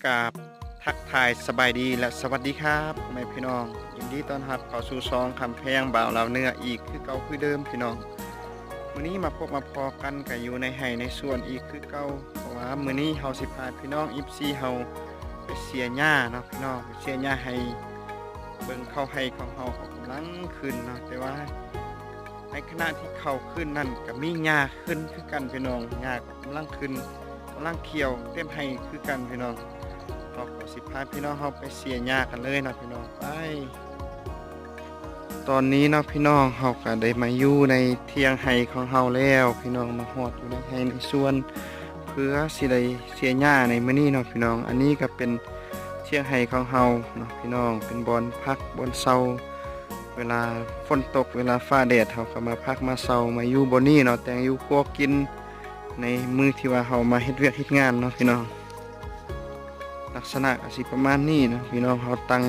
ກາບທັກທາຍສະບາຍດີ ແລະ ສະຫວັດດີຄັບ ພໍ່ແມ່ພີ່ນ້ອງ, ຍິນດີຕ້ອນຮັບເຂົ້າສູ່ຊ່ອງຄຳແພງບ່າວລາວເໜືອອີກຄືເກົ່າຄືເດີມພີ່ນ້ອງ. ມື້ນີ້ມາພົບມາພໍ້ກັນກໍຢູ່ໃນໄຮ່ໃນສວນອີກຄືເກົ່າ, ເພາະວ່າມື້ນີ້ເຮົາຊິພາພີ່ນ້ອງເອັຟຊີເຮົາໄປເສຍຫຍ້າເນາະພີ່ນ້ອງ, ໄປເສຍຫຍ້າໃຫ້ເບິ່ງເຂົ້າໄຮ່ຂອງເຮົາກໍກຳລັງຂຶ້ນເນາະ, ແຕ່ວ່າໃນຂະນະທີ່ເຂົ້າຂຶ້ນນັ້ນກໍມີຫຍ້າຂຶ້ນຄືກັນພີ່ນ້ອງ, ຫຍ້າກໍກຳລັງຂຶ້ນ ກຳລັງຂຽວເຕັມໄຮ່ຄືກັນພີ່ນ້ອງ. ເຮົາກໍຊິພາພີ່ນ້ອງເຮົາໄປເສຍຫຍ້າກັນເລີຍເນາະພີ່ນ້ອງ, ໄປ. ຕອນນີ້ເນາະພີ່ນ້ອງ ເຮົາກໍໄດ້ມາຢູ່ໃນຖຽງໄຮ່ຂອງເຮົາແລ້ວພີ່ນ້ອງ, ມາຮອດຢູ່ໃນໄຮ່ໃນສວນ ເພື່ອຊິໄດ້ເສຍຫຍ້າໃນມື້ນີ້ເນາະພີ່ນ້ອງ. ອັນນີ້ກໍເປັນຖຽງໄຮ່ຂອງເຮົາເນາະພີ່ນ້ອງ, ເປັນບ່ອນພັກບ່ອນເຊົາ ເວລາຝົນຕົກ ເວລາຟ້າແດດ ເຮົາກໍມາພັກມາເຊົາ ມາຢູ່ບ່ອນນີ້ເນາະ, ແຕ່ງຢູ່ຄົວກິນໃນມື້ທີ່ວ່າເຮົາມາເຮັດວຽກເຮັດງານເນາະພີ່ນ້ອງ. ລັກສະນະກໍຊິປະມານນີ້ເນາະພີ່ນ້ອງ, ເຮົາຕັ້ງ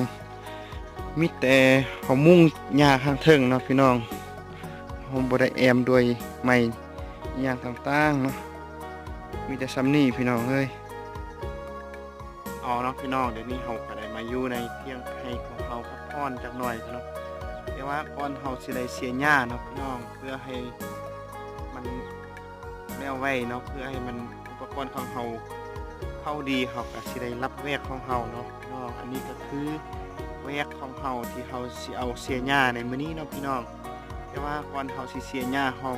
ມີແຕ່ເຮົາມຸງຫຍ້າຂ້າງເທິງເນາະພີ່ນ້ອງ, ເຮົາບໍ່ໄດ້ແອ້ມດ້ວຍໄມ້ອີ່ຫຍັງຕ່າງໆເນາະ, ມີແຕ່ສ່ຳນີ້ພີ່ນ້ອງເອີຍ. ເອົາເນາະພີ່ນ້ອງ, ດຽວນີ້ເຮົາກໍໄດ້ມາຢູ່ໃນຖຽງໄຮ່ຂອງເຮົາ ພັກຜ່ອນຈັກໜ້ອຍເນາະ, ແຕ່ວ່າກ່ອນເຮົາຊິໄດ້ເສຍຫຍ້າເນາະພີ່ນ້ອງ, ເພື່ອໃຫ້ມັນແນວໄວ້ເນາະ, ເພື່ອໃຫ້ມັນ ອຸປະກອນຂອງເຮົາເຂົ້າດີ ເຮົາກໍຊິໄດ້ລັບແວກຂອງເຮົາເນາະພີ່ນ້ອງ. ອັນນີ້ກໍຄືແວກຂອງເຮົາທີ່ເຮົາຊິເອົາເສຍຫຍ້າໃນມື້ນີ້ເນາະພີ່ນ້ອງ, ແຕ່ວ່າກ່ອນເຮົາຊິເສຍຫຍ້າ ເຮົາ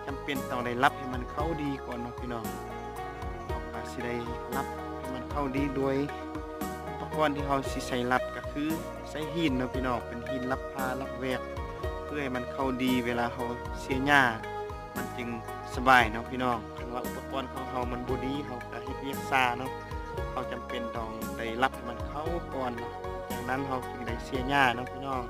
ຈຳເປັນຕ້ອງໄດ້ລັບໃຫ້ມັນເຂົ້າດີກ່ອນເນາະພີ່ນ້ອງ. ເຮົາກໍຊິໄດ້ລັບໃຫ້ມັນເຂົ້າດີໂດຍ ອຸປະກອນທີ່ເຮົາຊິໃຊ້ລັບກໍຄືໃຊ້ຫີນເນາະພີ່ນ້ອງ, ເປັນຫີນລັບຜ້າລັບແວກ ເພື່ອໃຫ້ມັນເຂົ້າດີ ເວລາເຮົາເສຍຫຍ້າ ມັນຈຶ່ງສະບາຍເນາະພີ່ນ້ອງ. ຄັນວ່າອຸປະກອນຂອງເຮົາມັນບໍ່ດີ ເຮົາກໍເຮັດວຽກຊ້າເນາະ, ເຮົາຈຳເປັນຕ້ອງໄດ້ລັບໃຫ້ມັນເຂົ້າກ່ອນເນາະ, ຈາກນັ້ນເຮົາຈຶ່ງໄດ້ເສຍຫຍ້າເນາະພີ່ນ້ອງ.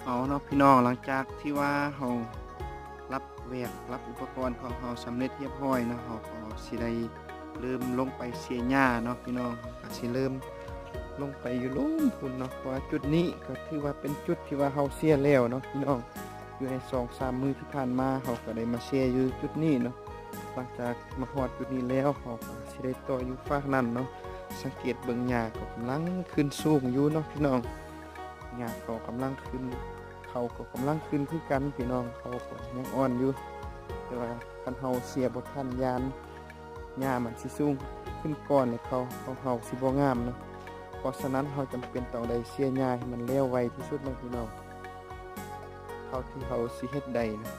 ເອົາເນາະພີ່ນ້ອງ, ຫຼັງຈາກທີ່ວ່າເຮົາລັບແວກ ລັບອຸປະກອນຂອງເຮົາສຳເລັດຮຽບຮ້ອຍເນາະ, ເຮົາກໍຊິໄດ້ເລີ່ມລົງໄປເສຍຫຍ້າເນາະພີ່ນ້ອງ. ເຮົາກໍຊິເລີ່ມລົງໄປຢູ່ລຸ່ມພຸ້ນເນາະ, ເພາະວ່າຈຸດນີ້ກໍຖືວ່າເປັນຈຸດທີ່ວ່າເຮົາເສຍແລ້ວເນາະພີ່ນ້ອງ. ຢູ່ໃນສອງສາມມື້ທີ່ຜ່ານມາ ເຮົາກໍໄດ້ມາເສຍຢູ່ຈຸດນີ້ເນາະ. ຫຼັງຈາກມາຮອດຈຸດນີ້ແລ້ວ ເຮົາກໍຊິໄດ້ຕໍ່ຢູ່ຟາກນັ້ນເນາະ. ສັງເກດເບິ່ງ ຫຍ້າກໍກຳລັງຂຶ້ນສູງຢູ່ເນາະພີ່ນ້ອງ. ອື ຫຍ້າກໍກຳລັງຂຶ້ນ ເຂົາກໍກຳລັງຂຶ້ນຄືກັນພີ່ນ້ອງ. ເຂົາກໍຍັງອ່ອນຢູ່ ແຕ່ວ່າຄັນເຮົາເສຍບໍ່ທັນ ຢ້ານຫຍ້າມັນຊິສູງຂຶ້ນກ່ອນ ແລະ ເຂົາຂອງເຮົາຊິບໍ່ງາມເນາະ. ເພາະສະນັ້ນເຮົາຈຳເປັນຕ້ອງໄດ້ເສຍຫຍ້າໃຫ້ມັນແລ້ວໄວທີ່ສຸດເນາະພີ່ນ້ອງ ເທົ່າທີ່ເຮົາຊິເຮັດໄດ້ນະ.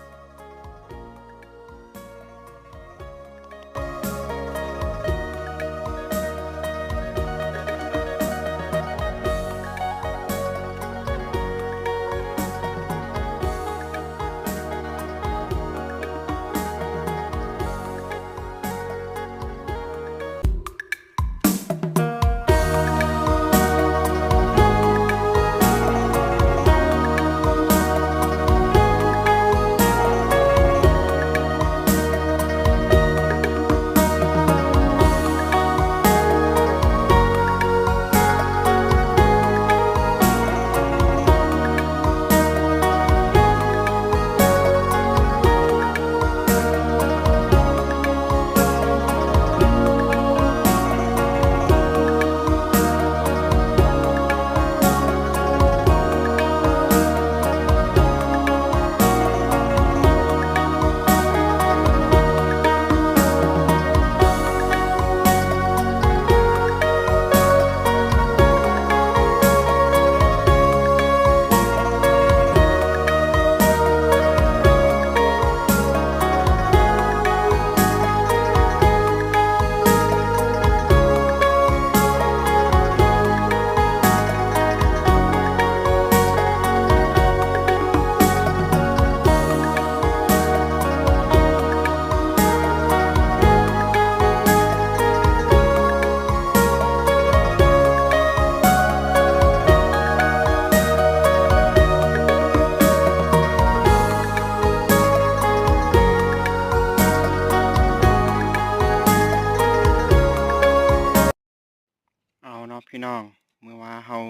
ເອົາເນາະພີ່ນ້ອງ ເມື່ອວ່າເຮົາ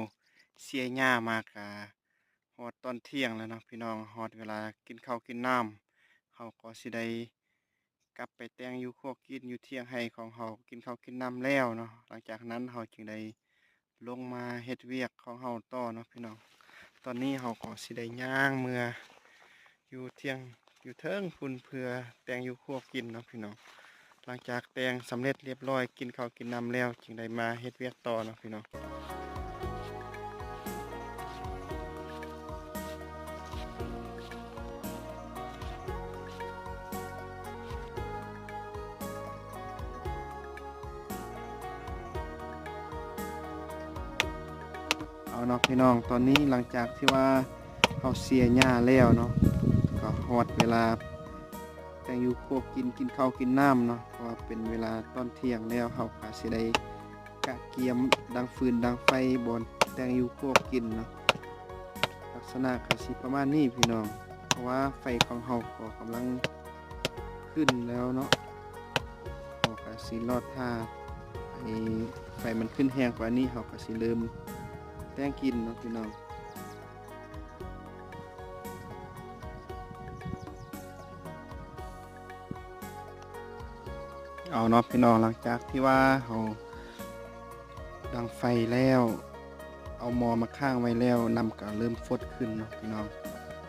ເສຍຫຍ້າມາກະຮອດຕອນທ່ຽງແລ້ວເນາະພີ່ນ້ອງ ຮອດເວລາກິນເຂົ້າກິນນ້ຳ ເຮົາກໍຊິໄດ້ກັບໄປແຕ່ງຢູ່ຄົວກິນຢູ່ຖຽງໄຮ່ຂອງເຮົາ ກິນເຂົ້າກິນນ້ຳແລ້ວເນາະ. ຫຼັງຈາກນັ້ນເຮົາຈຶ່ງໄດ້ລົງມາເຮັດວຽກຂອງເຮົາຕໍ່ເນາະພີ່ນ້ອງ. ຕອນນີ້ເຮົາກໍຊິໄດ້ຍ່າງເມືອ ຢູ່ຖຽງ ຢູ່ເທິງພຸ້ນ ເພື່ອແຕ່ງຢູ່ຄົວກິນເນາະພີ່ນ້ອງ. ຫຼັງຈາກແຕ່ງສຳເລັດລຽບຮ້ອຍ ກິນເຂົ້າກິນນ້ຳແລ້ວ ຈຶ່ງໄດ້ມາເຮັດວຽກຕໍ່ເນາະພີ່ນ້ອງ. ເອົາເນາະພີ່ນ້ອງ ຕອນນີ້ຫຼັງຈາກທີ່ວ່າເຮົາເສຍຫຍ້າແລ້ວເນາະ ກໍຮອດເວລາແຕ່ງຢູ່ຄົວກິນ ກິນເຂົ້າກິນນ້ຳເນາະ ເພາະວ່າເປັນເວລາຕອນທ່ຽງແລ້ວ ເຮົາກໍຊິໄດ້ກະກຽມດັງຟືນດັງໄຟ ບ່ອນແຕ່ງຢູ່ຄົວກິນເນາະ. ລັກສະນະກໍຊິປະມານນີ້ພີ່ນ້ອງ ເພາະວ່າໄຟຂອງເຮົາກໍກຳລັງຂຶ້ນແລ້ວເນາະ. ເຮົາກະຊິລໍຖ້າໃຫ້ໄຟມັນຂຶ້ນແຮງກວ່ານີ້ ເຮົາກະຊິເລີ່ມແຕ່ງກິນເນາະພີ່ນ້ອງ. ເອົາເນາະພີ່ນ້ອງ ຫຼັງຈາກທີ່ວ່າເຮົາດັງໄຟແລ້ວ ເອົາໝໍ້ມາຄ້າງໄວ້ແລ້ວ ນ້ຳກໍເລີ່ມຟົດຂຶ້ນເນາະພີ່ນ້ອງ.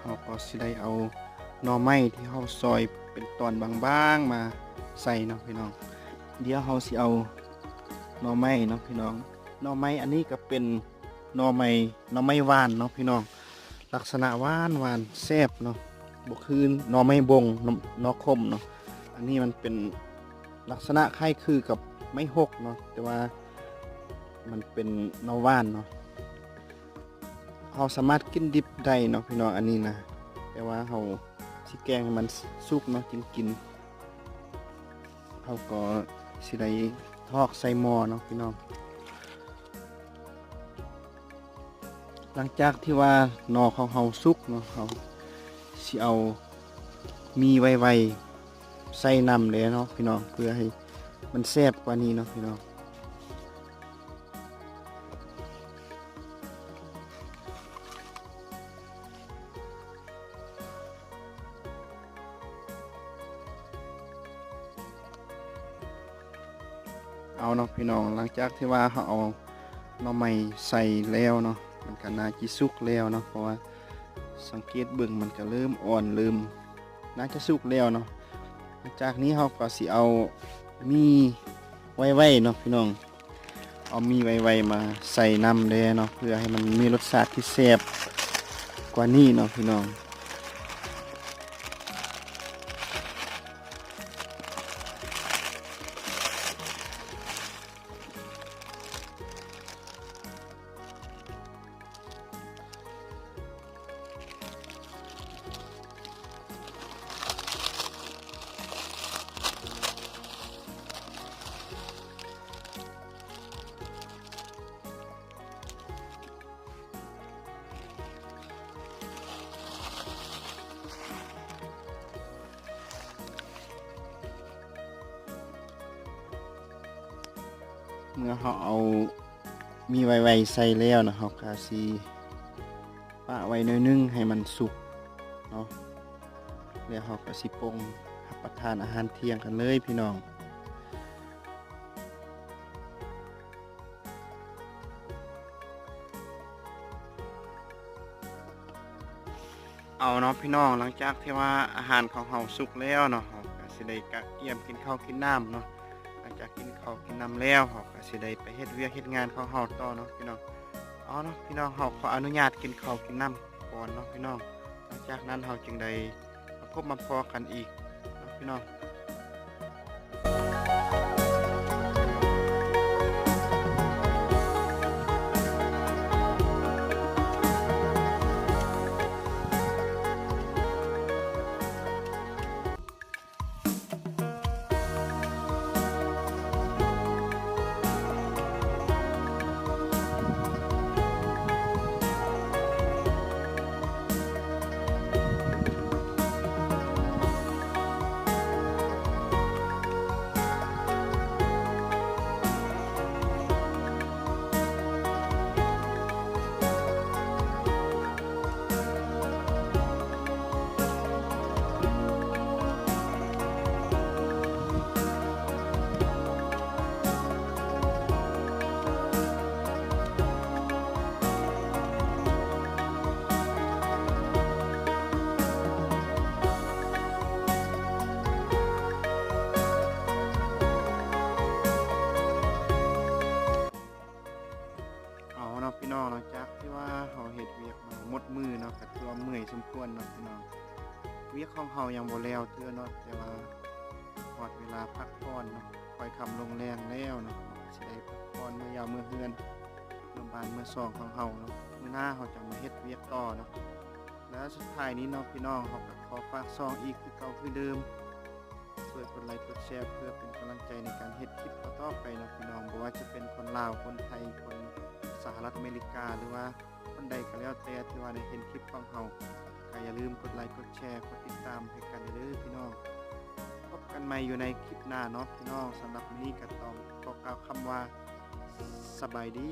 ເຮົາກໍຊິໄດ້ເອົາໜໍ່ໄມ້ທີ່ເຮົາຊອຍເປັນຕອນບາງໆມາໃສ່ເນາະພີ່ນ້ອງ. ດຽວເຮົາຊິເອົາໜໍ່ໄມ້ເນາະພີ່ນ້ອງ. ໜໍ່ໄມ້ອັນນີ້ກໍເປັນໜໍ່ໄມ້ ໜໍ່ໄມ້ຫວານເນາະພີ່ນ້ອງ. ລັກສະນະຫວານໆ ແຊບເນາະ ບໍ່ຄືໜໍ່ໄມ້ບົງ ໜໍ່ ໜໍ່ຂົມເນາະ. ອັນນີ້ມັນເປັນລັກສະນະຄ້າຍຄືກັບໄມ້ຫົກເນາະ ແຕ່ວ່າມັນເປັນໜໍ່ຫວານເນາະ. ເຮົາສາມາດກິນດິບໄດ້ເນາະພີ່ນ້ອງ ອັນນີ້ນະ ແຕ່ວ່າເຮົາຊິແກງໃຫ້ມັນສຸກເນາະ ຈຶ່ງກິນ. ເຮົາກໍຊິໄດ້ຖອກໃສ່ໝໍ້ເນາະພີ່ນ້ອງ. ຫຼັງຈາກທີ່ວ່າໜໍ່ຂອງເຮົາສຸກເນາະ ເຮົາຊິເອົາໝີ່ໄວໆໃສ່ນຳເດ້ເນາະພີ່ນ້ອງ ເພື່ອໃຫ້ມັນແຊບກວ່ານີ້ເນາະພີ່ນ້ອງ. ເອົາເນາະພີ່ນ້ອງ ຫຼັງຈາກທີ່ວ່າເຮົາເອົາໜໍ່ໄມ້ໃສ່ແລ້ວເນາະ ມັນກະໜ້າຈະສຸກແລ້ວເນາະ ເພາະວ່າສັງເກດເບິ່ງມັນກະເລີ່ມອ່ອນ ເລີ່ມໜ້າຈະສຸກແລ້ວເນາະ. ຫຼັງຈາກນີ້ເຮົາກະຊິເອົາໝີ່ໄວໆເນາະພີ່ນ້ອງ ເອົາໝີ່ໄວໆມາໃສ່ນຳແດ່ເນາະ ເພື່ອໃຫ້ມັນມີລົດຊາດທີ່ແຊບກວ່ານີ້ເນາະພີ່ນ້ອງ. ເມື່ອເຮົາເອົາໝີ່ໄວໆໃສ່ແລ້ວນະ ເຮົາກະຊິປະໄວ້ໜ້ອຍໜຶ່ງໃຫ້ມັນສຸກເນາະ ແລ້ວເຮົາກະຊິປົງຮັບປະທານອາຫານທ່ຽງກັນເລີຍພີ່ນ້ອງ. ເອົາເນາະພີ່ນ້ອງ ຫຼັງຈາກທີ່ວ່າອາຫານຂອງເຮົາສຸກແລ້ວເນາະ ເຮົາກະຊິໄດ້ກະກຽມກິນເຂົ້າກິນນ້ຳເນາະ. ຫຼັງຈາກກິນເຂົ້າກິນນ້ຳແລ້ວ ເຮົາກະຊິໄດ້ໄປເຮັດວຽກເຮັດງານຂອງເຮົາຕໍ່ເນາະພີ່ນ້ອງ. ເອົາເນາະພີ່ນ້ອງ ເຮົາຂໍອະນຸຍາດກິນເຂົ້າກິນນ້ຳກ່ອນເນາະພີ່ນ້ອງ. ຫຼັງຈາກນັ້ນເຮົາຈຶ່ງໄດ້ມາພົບມາພໍ້ກັນອີກເນາະພີ່ນ້ອງ. ເອົາເນາະພີ່ນ້ອງ ຫຼັງຈາກທີ່ວ່າເຮົາເຮັດວຽກມາໝົດມື້ເນາະ ກະຖືວ່າເມື່ອຍສົມຄວນເນາະພີ່ນ້ອງ. ວຽກຂອງເຮົາຍັງບໍ່ແລ້ວເທື່ອເນາະ ແຕ່ວ່າຮອດເວລາພັກຜ່ອນເນາະ ຄ່ອຍຄ່ຳລົງແລງແລ້ວເນາະ ເຮົາກະຊິໄດ້ພັກຜ່ອນເມືອຢາວເມືອເຮືອນ ເມືອບ້ານເມືອຊ່ອງຂອງເຮົາເນາະ. ມື້ໜ້າເຮົາຈະມາເຮັດວຽກຕໍ່ເນາະ. ແລະ ສຸດທ້າຍນີ້ເນາະພີ່ນ້ອງ ເຮົາກະຂໍຝາກຊ່ອງອີກຄືເກົ່າຄືເດີມ ຊ່ວຍກົດໄລກົດແຊເພື່ອເປັນກຳລັງໃຈໃນການເຮັດຄລິບຕໍ່ໆໄປເນາະພີ່ນ້ອງ. ບໍ່ວ່າຈະເປັນຄົນລາວ ຄົນໄທ ຄົນສະຫະລັດອາເມລິກາ ຫຼືວ່າຄົນໃດກະແລ້ວແຕ່ທີ່ວ່າໄດ້ເຫັນຄລິບຂອງເຮົາ ກະຢ່າລືມກົດໄລກົດແຊ ກົດຕິດຕາມໃຫ້ກັນເດີພີ່ນ້ອງ. ພົບກັນໃໝ່ຢູ່ໃນຄລິບໜ້າເນາະພີ່ນ້ອງ. ສຳລັບມື້ນີ້ກະຕ້ອງຂໍກ່າວຄຳວ່າ ສະບາຍດີ.